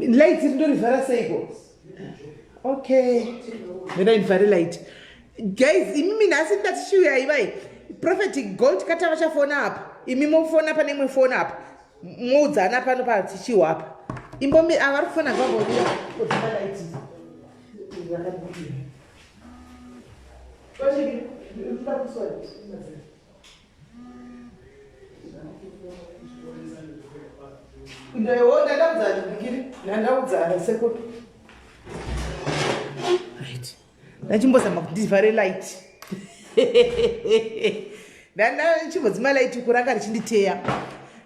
Light ndorivhara seiko? Okay, ndinoda ndivhare light. Guys, imimi nhasi ndatichiuyai vai Prophet Gold kata vachafona apa, imi mofona pane imwe foni apa, moudzana pano patichiwa apa. Imbomi ava vari kufona ngavambomira kudzima light. Ndandaudza bikiri, ndandaudza sekuru. Right. Ndachimbozama kuti ndivhare light. Ndandachimbodzima light kuranga richinditeya.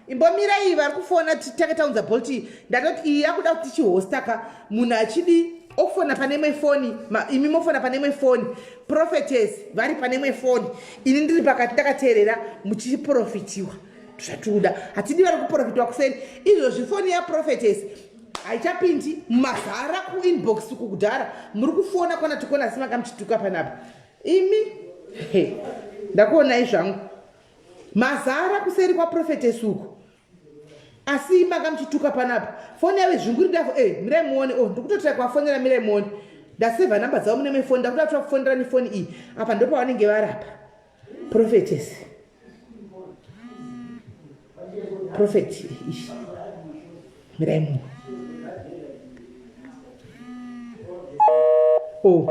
Imbomira iyi vari kufona titake taunza bolt iyi. Ndatoti iyi yakuda kuti tichihosta ka munhu achidi okufona pane imwe foni, imi mofona pane imwe foni. Prophetess vari pane imwe foni. Ini ndiri pakati ndakateerera muchiprofitiwa. Zvatikuda. Hatidi vari kuprofitiwa kuseri. Izvozvi foni yaprophetess haichapindi mazara kuinbox uku kudhara. Muri kufona kwana tikona asi manga muchituka panapa. Imi ndakuonai zvangu. Mazara kuseri kwaprophetess uku. Asi manga muchituka panapa. Foni yave zvinguri ndavo eh mirai muone oh ndikutotira kuvafonera mirai muone. Ndaseva number dzavo mune mefoni ndakuda kutora kufonera nefoni iyi. Apa ndopavanenge varapa. Prophetess. Prophet ish. Mirai muone. Oh.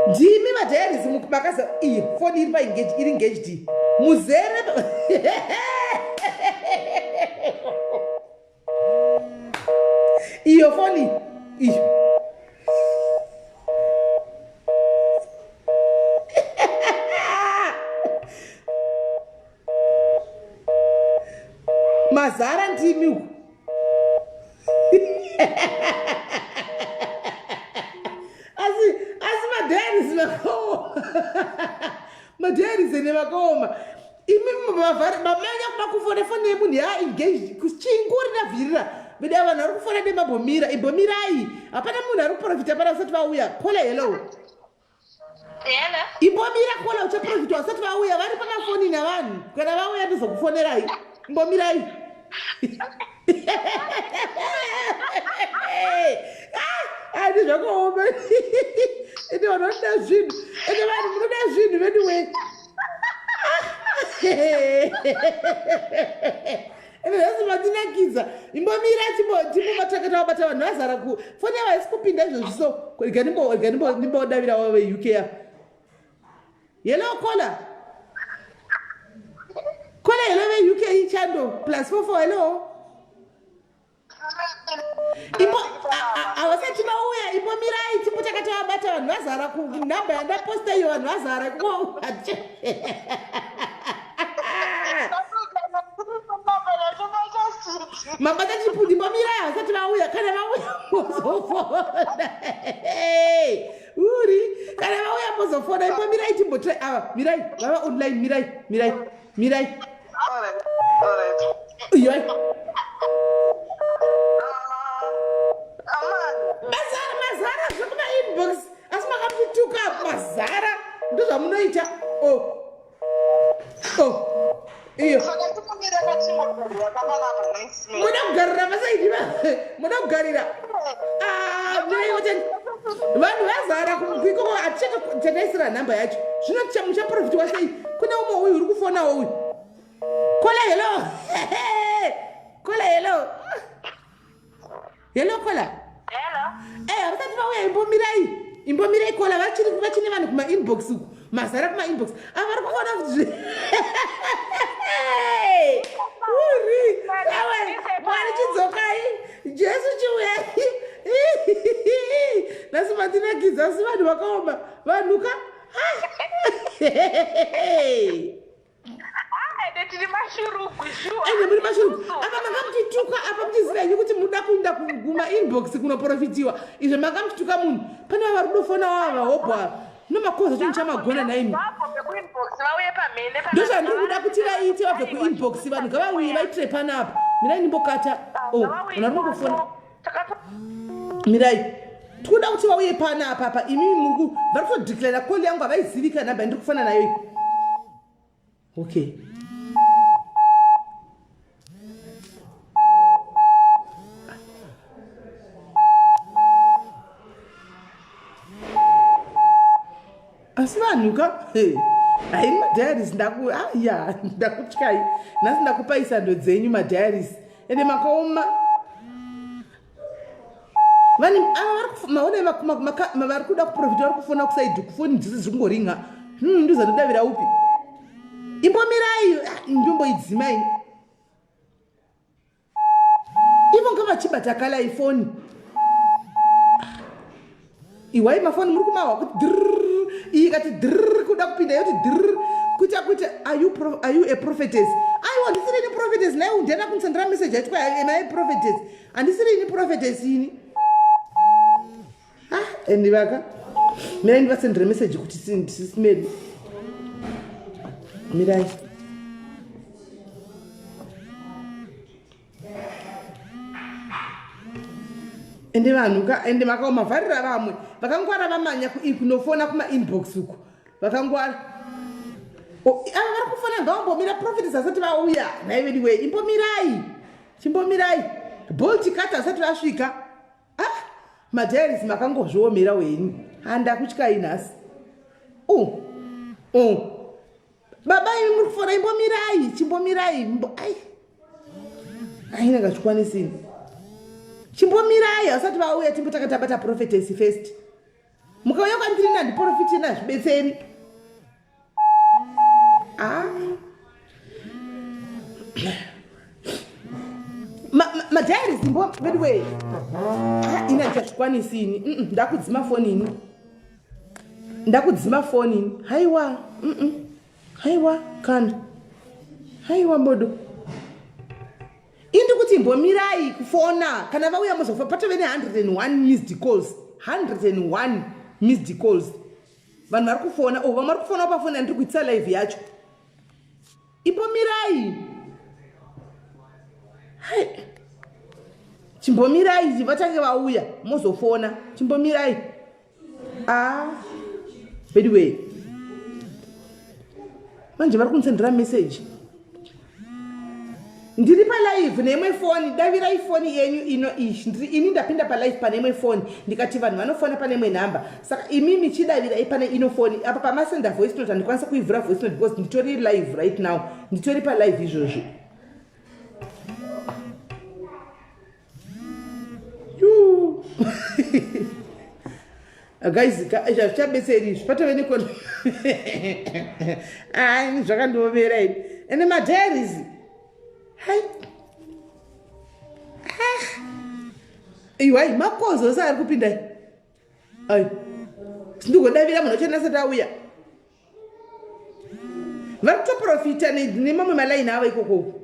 Ndimi madiaries makaza iyi foni iri paengage iri engaged. Muzere iyo foni iyo. Mazara ndimi uku. Asi asi madiaries vakaoma. Madiaries ene vakaoma. Imi mavhari mamanya kuda kufona foni yemunhu ya engaged kuchinguri ndavhirira. Vida vanhu vari kufona nemabomira imbomirai. Hapana munhu ari kuprofita pana vasati vauya. Call hello. Hello. Imbomira kola uchaprofitwa vasati vauya vari pamafoni navanhu kana vauya ndozokufonerai. Imbomirai. Ah, andi zvakaoma. Ende vanhu vanoda zvinhu. Ende vanhu munoda zvinhu veduwe. Ende zvasi mandinakidza. Imbomira timbovatsvaka tavabata vanhu vazara ku foni yavo haisi kupinda izvozvi so rega ndimbodavirawo veUK ava. Hello caller. Caller hello veUK chando plus 44 hello. Imbo havasati vauya imbomirai timbo takatavabata vanhu vazara kunhamba yandaposta iyo vanhu vazara ikoko. Mabata chipundi imbomirai havasati vauya kana vauya mozofona. Uri kana vauya mozofona imbomirai timbotry ava mirai vava online mirai mirai mirai. Yoi. Mazara mazara zvekuma inbox asi makamutituka mazara ndozvamunoita oh oh iyo muda kugarira masaidi muda kugarira ah, vanhu vazara ikoko hatichataisira nhamba yacho zvino muchaprofitiwa sei kune umwe uyu uri kufonawo uyu kola hello kola hello Hello kola. Hello. Eh, havasati vauya imbomirai. Imbomirai kola vachiri vachine vanhu kuma inbox uku. Mazara kuma inbox. Ava vari kuona kuti Uri. Awe, Mwari chidzokai. Jesu chiuyai. Nhasi mandinakidza asi vanhu vakaoma. Vanhu ka. Ah, ende tiri mashurugwi shuwa. Ende muri mashurugwi. Apa manga muchituka apa muchiziva henyu kuti muda kuenda kuguma inbox kunoprofitiwa. Izvo manga muchituka munhu. Pane vari kudofona wava hobho ava. Nomakoza chinhu chamagona naimi. Vabve kuinbox vauye pamhene. Ndozvandiri kuda kuti vaite vabve kuinbox vanhu ngavauye vaitire panapa. Mirai ndimbokata. Oh, munhu ari kungofona. Mirai. Tikuda kuti vauye pana apa apa imimi muri vari kutodeclara call yangu havaizivika nhamba yandiri kufana nayo iyi. Okay. Asi vanhu ka hayi madiaries ndaku aya ah, ndakutyai nhasi ndakupai sando dzenyu madiaries ende makaoma vani ava maona vari kuda kuprofita vari kufona kusaidi kufoni dzese dziri kungoringa hmm, ndozandodavira upi imbomirai ah, ndomboidzimai ivo ngavachibata kala ifoni iwai mafoni muri kumahwa kuti drrr iyi ikati drrr kuda kupinda yoti drrr kuita kuita are you, pro, are you a prophetess aiwa ndisiri ini prophetess naye undiana kundisendera message aitwa am I prophetess handisiri ini prophetess ini ah and vaka mirai ndivasendere message kuti sisimedi mirai ende vanhu ka ende makaoma vharira vamwe vakangwara vamanya kunofona kumainbox uku vakangwara ava vari kufona ngavambomira profetes asati vauya nhai vedu wei imbomirai chimbomirai bolt kati asati vasvika ah madiaries makangozviomera wenyu handakutyai nhasi u u baba imi muri kufona imbomirai chimbomirai mbo ai aina ngazvikwanisi chimbomirai asati vauya timbotanga tabata prophetess first mukauya kwandiri nandiprofiti nazvibetseri ah. Madiaries mbo veduwee ah, ini handichazvikwanisi ini ndakudzima foni ini ndakudzima foni ini haiwa haiwa kana haiwa bodo indi kuti imbomirai kufona kana vauya mozofa patove ne 101 missed calls 101 missed calls vanhu vari kufona o oh, vamwe vari kufona pafoni yandiri kuitisa live yacho imbomirai hai chimbomirai vatange vauya mozofona chimbomirai ah anyway manje vari kundisendera message ndiri palive neimwe foni davirai foni yenyu ino ishi ndiri ini ndapinda palive pane imwe foni ndikati vanhu vanofona pane imwe nhamba saka imimi chidavirai pane ino foni apa pamasenda voice note handikwanisa kuivhura voice note because nditori live right now nditori palive izvozvi guys izvi hazvichabetseri izvi patove nekona ai zvakandiomera ini ende madiaries hai ah. iwai makozi ose ari kupinda ai sindigodavira munhu achanasati auya vari kutoprofita nemamwe malaini avo ikoko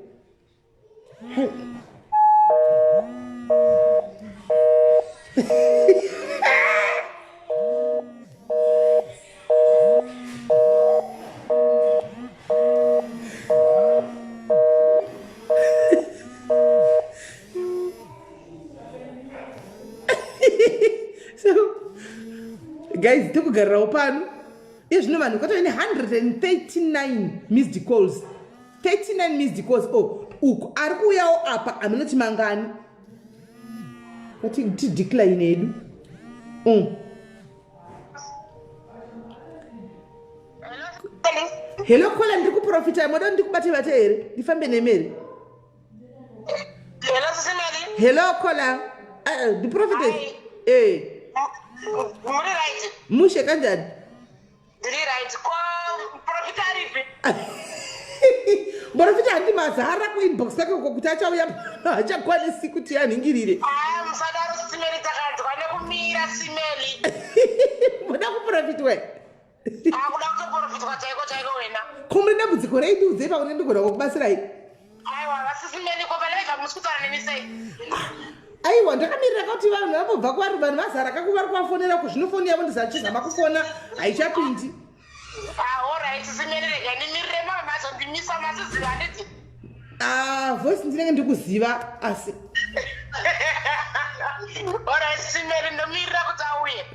So guys tikugarirawo pano iye zvino vanhu kwatove ne 139 missed calls 39 missed calls oh uku ari kuuyawo apa aminoti mangani ti tidecline hedu mm. Hello kola ndiri kuprofita moda ndikubate bate here ndifambe nemi here Hello sisi Mary. Hello kola uh, ndiprofite eh Muri right. Mushe kanjani Ndiri right. Ko profita aripi? Profita handi mazara kuinbox kwake uko kuti achauya hachakwanisi kuti anhingirire. Ah, musadaro Simeli takanzwa nekumira Simeli. Muda kuprofitwa. Ah, kuda kutoprofitwa chaiko chaiko wena. Ko mune dambudziko rei ndiudzei pakuti ndigona kukubatsirai. Aiwa, vasisimeli ko pane vega musi kutaura nemi sei? Aiwa, ndakamirira kuti vanhu vambobva kwavari vanhu vazara kaku vari kuvafonera ku zvino foni yavo ndizachizama kufona haichapindi. Ah, all right, sisimeli rega ndimirire mama mazondimisa masiziva handiti? Ah, voice ndinenge ndikuziva asi. All right, sisimeli ndomirira kuti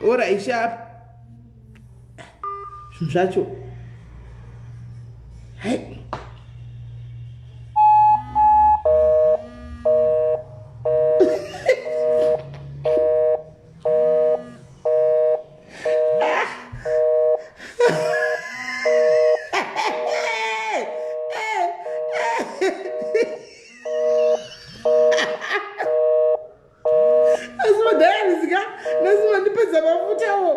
Orai sharp. Zvinhu zvacho. Hai. Asi madhayaris ka nasi mandipedza mafutawo.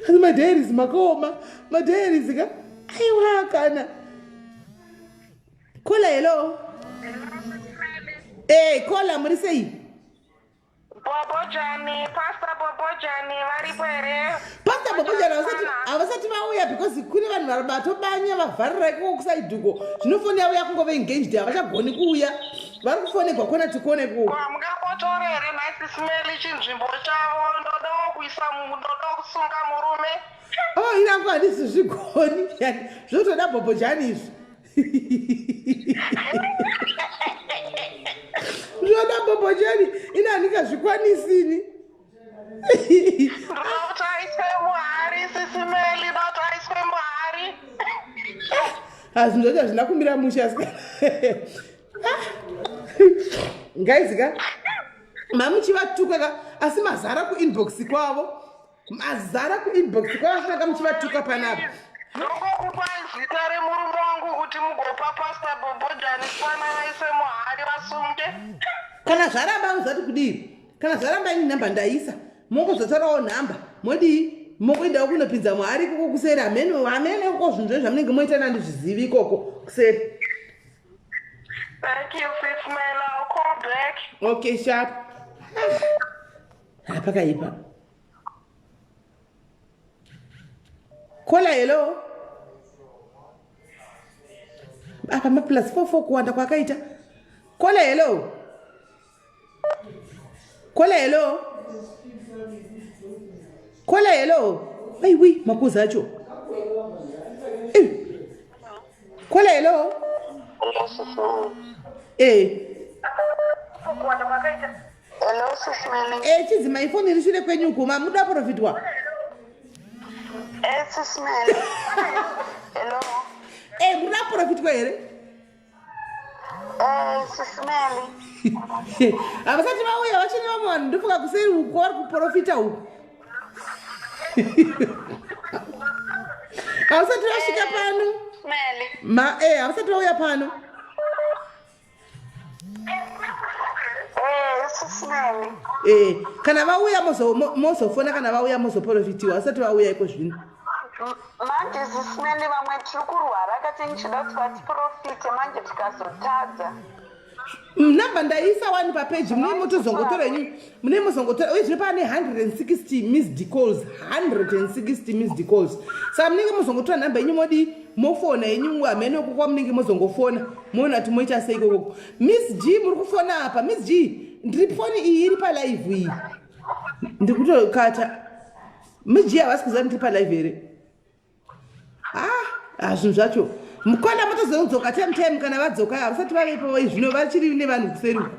Asi madhayaris makaoma madhayaris ka aiwa kana. Kola hello. Eh kola muri sei? Bobojani, Pastor Bobojani varipo here? Pastor Bobojani havasati vauya because kune vanhu vari batobanya vavharira ikoko kusaidhuko zvino foni yavo yakungove engaged havachagoni kuuya vari kufonegwa kona tikone ikoko. Hamungambotore here nhai Sis Melly chinzvimbo chavo ndodawo kuisa ndodawo kusunga murume. Oh ini angu handisi zvigoni zvotoda Bobojani izvi. Zvoda bobojani ini handingazvikwanisi ini. Hazvinhu zvacho hazvina kumira mushe asi guys ka mamuchivatuka ka asi mazara kuinbox kwavo mazara kuinbox kwavasvaka muchivatuka panapa Ndokukupai zita remurume wangu kuti mugopa Pastor Bobojani spana vaise muhari vasunge. Kana zvaramba uzati kudii? Kana zvaramba ini nhamba ndaisa mongozotorawo nhamba modii mokuendawo kunopinza muhari ikoko kuseri hameno hameno ikoko zvinhu zvenyu zvamunenge moita nandizvizivi ikoko kuseri. Thank you, Sis Mela. I'll call back. Okay, sharp. Ah, pakaipa. Kola hello. Apa ma plus 4 4 kuwanda kwakaita. Kola hello. Kola hello. Kola hello. Aiwi makuza acho. Eh. Kola hello. Eh. Hello, Sis Melly. Eh, chidzimai ifoni iri shure kwenyu uko mamuda profitwa. Eh, Sis Melly. Hello. Eh, muda profitwa here? Eh, Sis Melly. Havasati vauya vachine vamwe vanhu ndofunga kuseri uko vari kuprofita uko. Havasati vasvika eh, pano. Melly. Ma eh havasati vauya pano. Eh, eh, kana vauya mozofona kana vauya mozoprofitiwa vasati vauya iko zvino manje zisimene vamwe tiri kurwara kati ndichida kuti vatiprofite manje tikazotadza nhamba ndaisa wani papeji mune motozongotora inyu mune mozongotora uye zvino pane 160 missed calls 160 missed calls saka munenge mozongotora nhamba yenyu modii mofona yenyu hameno uko kwamunenge mozongofona moona kuti moita sei ikokoko miss g muri kufona apa miss g ndiri foni iyi iri palive iyi ndiri kutokata miss g havasi kuziva ndiri palive here ah, ah zvinhu zvacho mukwana motozodzoka time time kana vadzoka havasati vavepo zvino vachiri nevanhu kuseri uko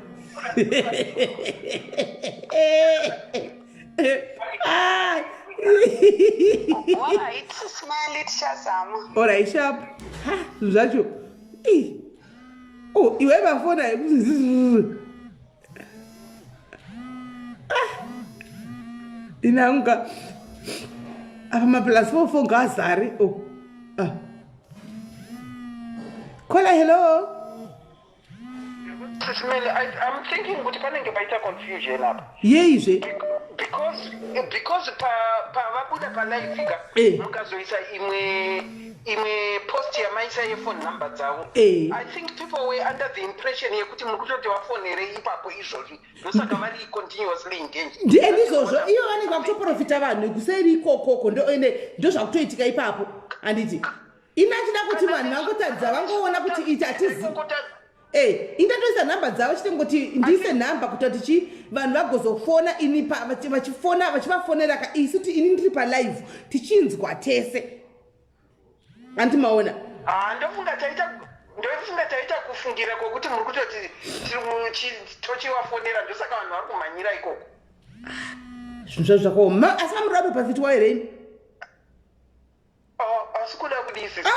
Alright, sharp. Ha, zvinhu zvacho. Oh, iwe mafona ah. Inanga apa maplus 44 ngaazare. Oh. Ah. Kola hello. Sisimele, I'm thinking kuti panenge paita confusion apa. Yeizve? Because because pa pavabuda pa live ka eh. mukazoisa imwe imwe post yamaisa yephone number dzavo. Eh. I think people were under the impression yekuti muri kutoti vafonere ipapo izvozvi ndosaka vari continuously engaged. Ndiye ndizvozvo iyo vanenge vakutoprofita vanhu kuseri ikokoko ndo ende ndozvakutoitika ipapo handiti. Ini achida kuti vanhu vangotaridza vangoona kuti iti hatizi Eh, indatoisa nhamba dzavo chete ngoti ndiise nhamba kuita kuti chi vanhu vagozofona ini vachifona vachivafonera ka isu ti ini ndiri palive tichinzwa tese anti maona Ah, ndofunga taita ndofunga taita kufungira kwokuti muri kutoti tochivafonera ndosaka vanhu vari kumhanyira ikoko. Zvinhu zvacho zvakaoma asi vamuri vatoprofitwa here imi? Oh, asi kuda kudii sisi?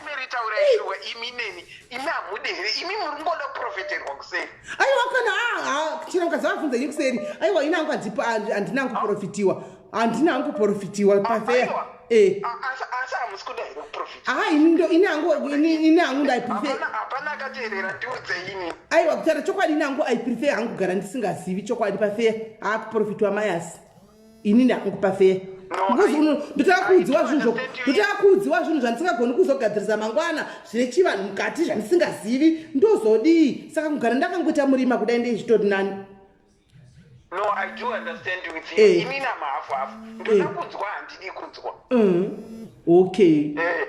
Mary taurai shuwa imi neni imi hamude here imi muri kungoda kuprofeterwa kuseri. Aiwa kana ah, ah, chero mukadzi vabvunza ini kuseri aiwa ini hangu handina hangu kuprofitiwa handina hangu kuprofitiwa pafeya. Eh. Asi hamusi kuda here kuprofita? Ah, ini ndo ini hangu ini hangu ndai prefer. Hapana akateerera ndiudzei ini. Aiwa kutaura chokwadi ini hangu I prefer hangu kugara ndisingazivi chokwadi pafeya. Ah kuprofitiwa mayasi. Inini hangu pafeya because uno ndotanga kuudziwa zvinhu ndotanga kuudziwa zvinhu zvandisingagoni kuzogadzirisa mangwana zvine chivanhu mukati zvandisingazivi ndozodii saka kugara ndakangoita murima kudai ndeichitori nani. No, I do understand with you. Eh. Inini am half half. Ndoda eh. kunzwa handidi kunzwa. Okay. Eh.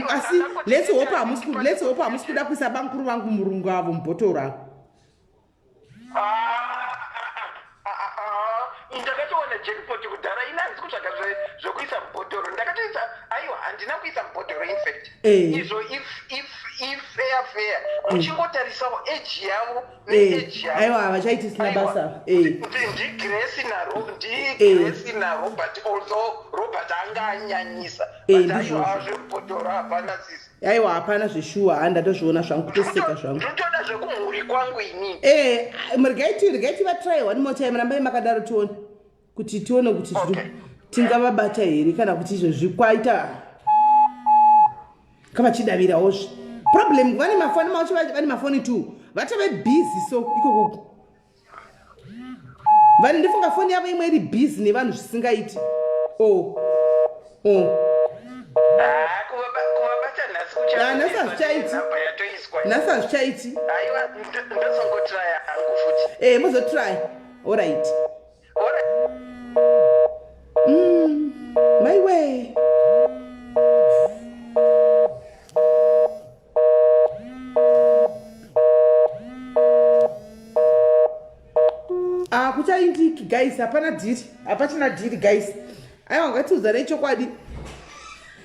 Asi let's hope hamusi let's hope hamusi kuda kuisa bamkuru vangu murungu avo mubhotoro avo. Ah, ah, ah, ndakatowana jackpot kudhara ini handisi kutsvaga zvekuisa mubhotoro ndakatoisa aiwa handina kuisa mubhotoro infact eh. izvo if if if fair fair eh. muchingotarisawo age yavo neage yavo aiwa havachaiti sina basa ndigrace ndigrace narobert although robert anga anyanyisa but aiwa zvemubhotoro hapana sisi Aiwa hapana zveshuwa ha ndatozviona zvangu kutoseka zvangu. Ndotoda zvekumhuri kwangu ini. Eh, regai ti regai tivatry one more time rambai makadaro tione kuti tione kuti okay. Tingavabata here kana kuti izvozvi kwaita kavachidavirawo zve problem vane mafoni macho vane mafoni two vatove busy so ikoko Vanhu ndifunga foni yavo imwe iri busy nevanhu zvisingaiti. Oh. Oh. Ah, kuvabata nhasi kucha. Ah, nhasi hazvichaiti. Nhasi hazvichaiti. Aiwa, ndozongotraya hangu futi. Eh, muzotry. All right. All right. My way. Hakuchaindiki guys, hapana dhiri, hapachina dhiri guys. Aiwa ngatiudzanei chokwadi.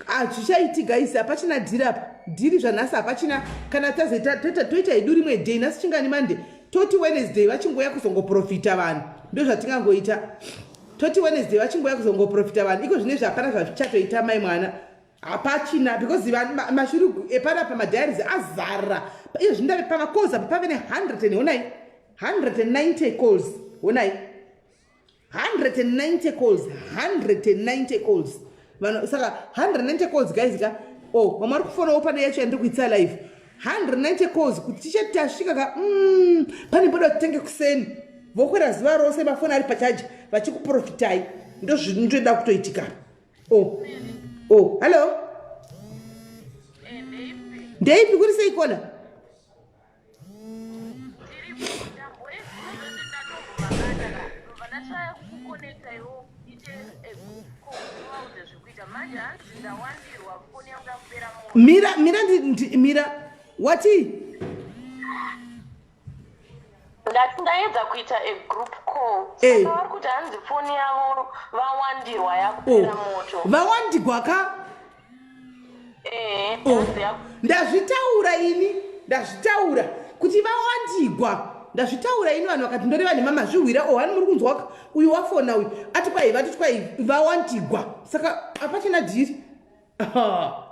Hazvichaiti guys, hapachina dhiri apa. Dhiri zvanhasi hapachina kana tazoita toita toita hedu rimwe day nhasi chingani Monday toti Wednesday vachingouya kuzongoprofita vanhu. Ndozvatingangoita. Toti Wednesday vachingouya kuzongoprofita vanhu. Iko zvinezvi hapana zvazvichatoita mai mwana. Hapachina because mashurugu epanapa madiaries azara. Iyo zvindave pamacalls apa pave ne 100 and honai 190 calls honai 190 calls 190 calls vanhu saka 190 calls guys ka oh vamwe vari kufonawo pane yacho yandiri kuitisa live 190 calls kuti tichati tasvika ka pane poda kuti tenge kuseni vokwira zuva rose mafoni ari pachaji vachikuprofitai ndozvinotoda kutoitika. Oh. Oh, hello. Ndeipi kuri sei kola? Mira, mira, mira. Wati? Ndati ndaedza kuita a group call Eh. saka vari kuti hanzi foni yavo vawandirwa yakupera Oh. moto Vawandigwa ka? ehe Oh. hanzi yaku- Ndazvitaura ini, ndazvitaura kuti vawandigwa. Ndazvitaura ini vanhu vakati ndoreva nhema mazvihwira oh hani muri kunzwa ka uyu wafona uyu ati kwai vati kwai vawandigwa saka hapachina dhiri.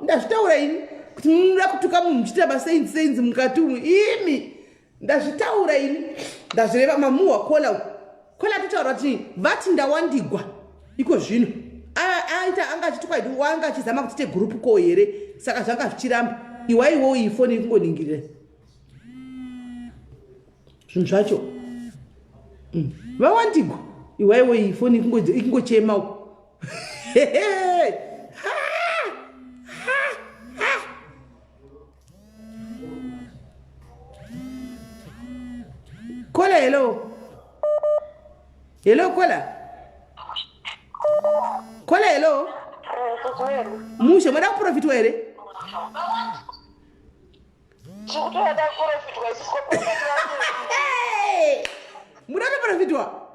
Ndazvitaura ini kuti munoda kutuka munhu muchiita masainzi sainzi mukati umu imi ndazvitaura ini ndazvireva mamuhwa kola kola atotaura kuti vati ndawandigwa iko zvino aita anga achiti kwaidi wanga achizama kuti te group ko here saka zvanga zvichiramba iwaiwo iyi foni iri kungoningirira zvinhu zvacho vawandigwa iwaiwo iyi foni ikungochema uko Kola, hello. Hello, Kola. Kola, hello. Mushe, moda kuprofitwa here? Muda kuprofitwa?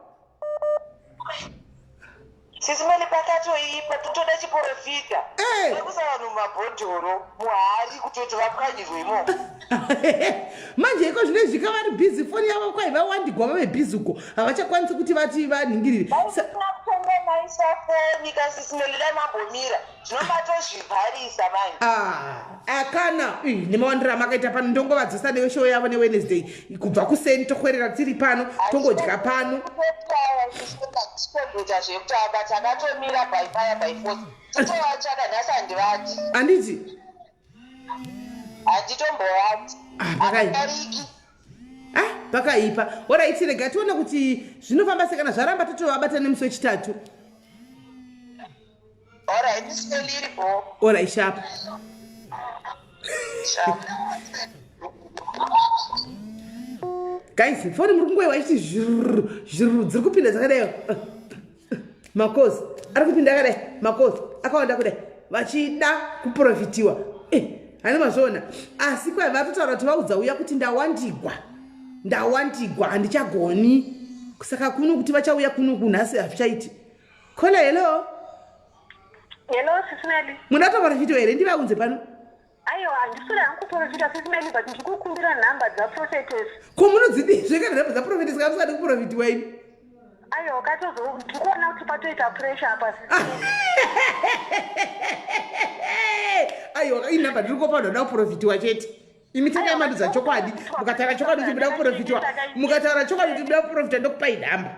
Sisi Meli pakatoipa totoda chiporofita. Eh. Nekusa vanhu mumabhodhoro muhari kutoti vapwanyirwe imomo. Manje iko zvino izvi ka vari busy foni yavo kwai vawandigwa vave busy uko havachakwanisi kuti vati vanhingirire. Sa maisa foni ka sisi Meli dai mambomira zvino matozvivharisa manje. Ah, akana nemawandiro amakaita pano ndongovadzosa neshow yavo newednesday kubva kuseni tohwerera tiri pano tongodya pano kuita zvekutamba takatomira by fire by force titovatsvaka nhasi handivati handiti handitombovati ah, ah pakaipa oraiti rega tione kuti zvinofamba sekana zvaramba totovabata nemusi wechitatu Alright, sharp. Sharp. Guys, foni muri kungoiwa ichiti zviruru zviruru dziri kupinda dzakadai makozi ari kupinda akadai makozi akawanda kudai vachida kuprofitiwa eh, hani mazviona asi kwai vatotaura kuti vaudza uya kuti ndawandigwa ndawandigwa handichagoni saka kuno kuti vachauya kuno kunhasi hazvichaiti Kola hello. Hello Sisi Melly. Munoda kuprofitwa here ndivaunze pano? Aiwa handisiri hangu kuprofita Sisi Melly but ndiri kukumbira nhamba dzaProphetess. Ko munodzidii zvekare nhamba dzaProphetess kana musingadi kuprofitiwa imi? Aiwa katozo ndiri kuona kuti patoita pressure apa Sisi Melly. Aiwa inhamba ndiri kupa vanhu vanoda kuprofitiwa chete. Imi tangai mandudza chokwadi mukataura chokwadi kuti muda kuprofitiwa mukataura chokwadi kuti muda kuprofita ndokupai nhamba.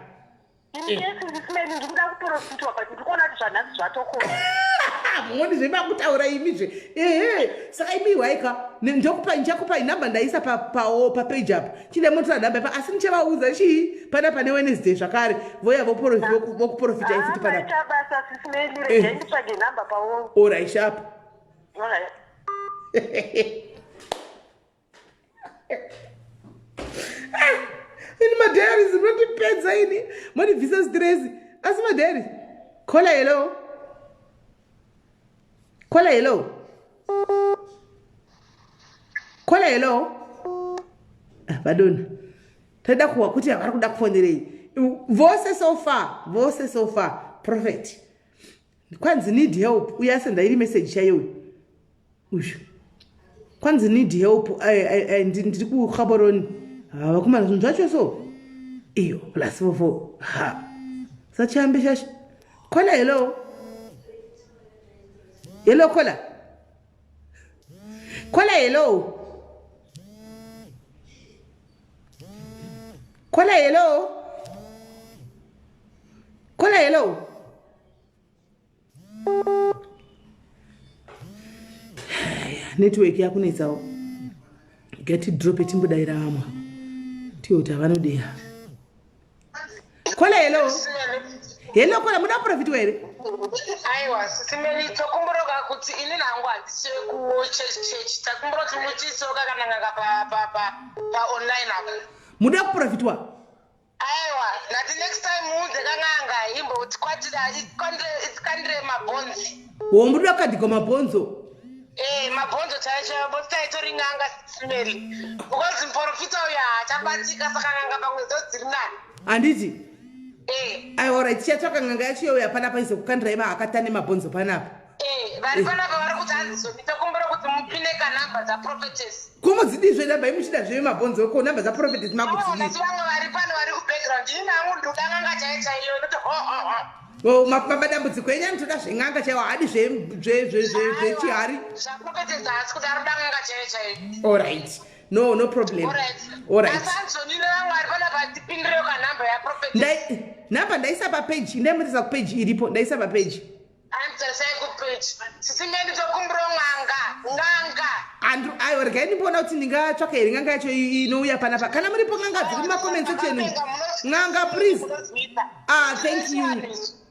Ndikuda kuprofitwa but ndikuona kuti zvanhasi zvatokona. Muoni zvemaakutaura imi zve ehe saka imi waika ndokupa ndichakupai nhamba ndaisa pawo papage apa chinde motora nhamba ipa asi ndichavaudza chii pana pane Wednesday zvakare voya vokuprofitai futi panapa basa sisimeli regai nditsvage nhamba pawo. Orai sharp. Alright. ini madiaries munondipedza ini mondibvisa stress asi madiaries kola hello kola hello kola hello ah, vadona taida kuwa kuti havari kuda kufonerei vose so far vose so far prophet kwanzi need help uye asenda iri message chaiyo uyu uyu kwanzi need help ndiri kugaborone vakomana zvinhu zvacho so iyo plus fofo ha sachihambe shasha kola hello hello kola kola hello kola hello kola hello network yakunetsawo get drop timbodaira vamwe tiyo kuti havanodeya kola hello hello kola muda profitwa here aiwa sisimeni tokumburoka kuti ini nangu handisi kuchurch church takumbura kuti muchisoka kana nganga paonline apa muda kuprofitwa Aiwa, ndati next time muudze kan'anga imbotikwatira itikandire mabhonzi. Wo muri kuda mabhonzo? Eh, mabhonzo chaiyo chaiyo boti taitori n'anga simeli. Because muprofita uyu haachabatika saka n'anga pamwe dzo dziri nani. Handiti? Eh. Aiwa, right, tichatsvaka n'anga yacho youya panapa izokukandira ima akatane mabhonzo panapa. Eh, vari panapa vari kuti hanzi zoni tokumbira kuti mupine kanhamba dzaprophetess. Ko mudzidii zve nhamba imuchida zve mabhonzo ko nhamba dzaprophetess makudzidii? Vamwe vari pano vari kubackground ini nangu ndikuda n'anga chaiyo chaiyo ndoti ho ho ho. Oh, madambudziko enyu anotoda zven'anga chaiwo haadi zvechihari. Zvaprophetess haasi kuda arikuda n'anga chaiyo chaiyo. Alright. No, no problem. Alright. Alright. Asi hanzi zoni nevamwe vari panapa tipindirewo kanhamba yaprophetess. Nhamba ndaisa papage, ndaimutisa kupage iripo, ndaisa papage. Andrew ayo regai ndimboona kuti ndingatsvaka here n'anga yacho inouya panapa kana muripo n'anga dziri mumacomment section n'anga please ah thank you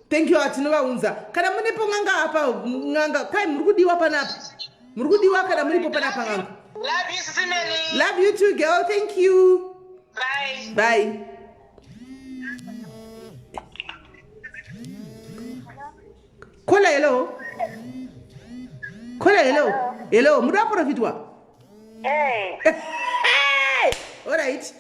thank you tinovaunza kana munepo n'anga apa n'anga kwai muri kudiwa panapa muri kudiwa kana muripo panapa n'anga love you love you too girl thank you bye bye Kola hello. Kola hello. Hello, muda profitwa. Hey. Hey. All right.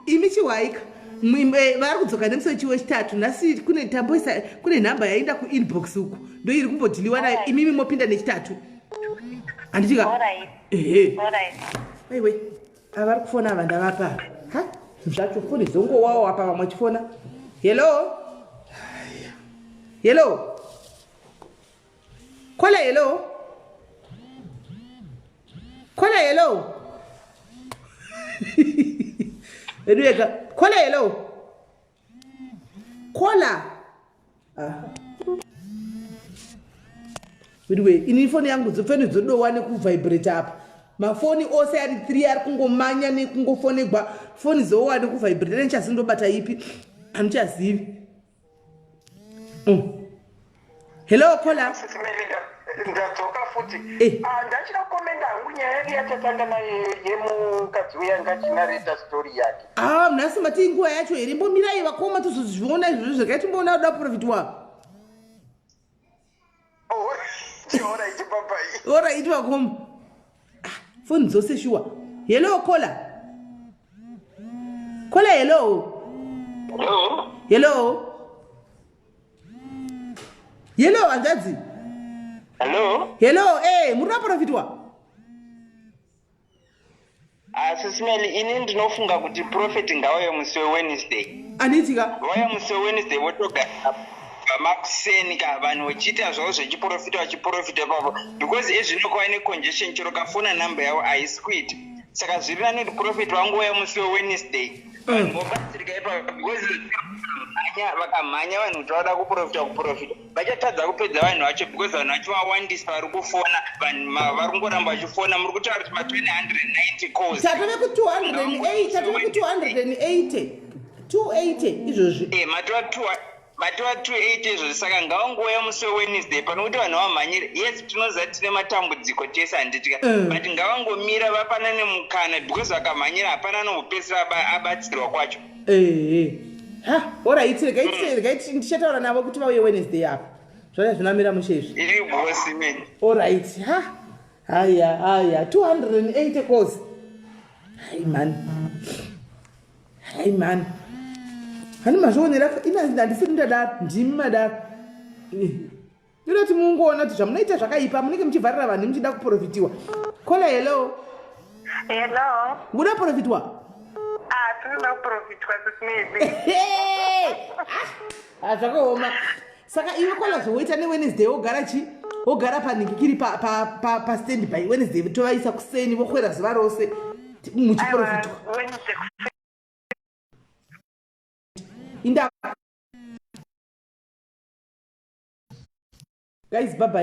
Imi chiwaika. Vari kudzoka nemusi wechi wechitatu. Nhasi kune tamboisa kune nhamba yaenda kuinbox uku ndoiri kumbodhiliwa nayo. Imimi mopinda nechitatu, handitika? Ehe, aiwe, ava vari kufona ava ndavapa. Ha, zvacho foni dzongowawo apa, vamwe vachifona. Hello, hello, caller, hello, caller, hello, edueka, caller, hello, caller. Ah. Anyway, ini foni yangu foni dzodowa nekuvhibrate apa. Mafoni ose ari 3 ari kungomanya nekungofonegwa. Foni dzowa nekuvhibrate, nechazi ndobata ipi, handichazivi. Hello, caller. Ndadzoka futi. Ah, ndachida kukomenda hangu nyaya yedu yatatanga nayo yemukadzi uya ngachinareta story yake. Ah, nhasi mati nguva yacho here? Imbomirai vakoma, tozozviona izvozvo. Zvakai timboona kuda profitwa. Oh, alright, bye. Alright vakoma. Ah, foni dzose shuwa. Hello, caller, caller, hello. Hello. Hello, hello, hanzvadzi. Hello. Hello, muri vaprofitwa? Asi Simeli, ini ndinofunga kuti prophet ngauye musi weWednesday. Anitika. Vauya musi weWednesday, votogara pamakuseni ka, vanhu vachiita zvavo zvechiprofita, vachiprofita ipapo, because ezvino kwava necongestion, chero kafona namba yavo haisi kuita. Saka zviri nani kuti prophet vangouya musi weWednesday, vanhu vobatsirika ipapo, because mhanya vakamhanya vanhu kuti vada kuprofita, kuprofita vachatadza kupedza vanhu vacho, because vanhu vacho vawandisa vari kufona. Vanhu vari kungoramba vachifona. Muri kutaura kuti ma290 calls. Tatove ku208, tatove ku280, 280 izvozvi. Eh, matova 280 izvozvi. Saka ngavangouya musi weWednesday pano kuti vanhu vamhanyire. Yes, tinoziva tine matambudziko tese, handitika? But ngavangomira vapanane mukana, because vakamhanyira hapana anombopedzisira abatsirwa kwacho. Ehe, ha, alright, regai ndichataura navo kuti vauye Wednesday apa. Zvaya zvinamira mushe izvi. Iri bosi men. Alright. Ha, haya haya, 280 calls. Hai man, hai man, hani mazvionera. Ina handisiri ndadaro, ndimi madaro. Ndinoti mungoona kuti zvamunoita zvakaipa, munenge muchivharira vanhu muchida kuprofitiwa. Caller, hello. Hello. Muda profitwa? Ah, tinoda kuprofitwa, Sisimeli. Ah, zvakaoma. Saka iwe caller, zvowoita neWednesday, wogara chi wogara panhingikiri pastand by Wednesday, tovaisa kuseni, vokwera zuva rose muchiprofitwa. Wednesday. Inda guys, bye bye.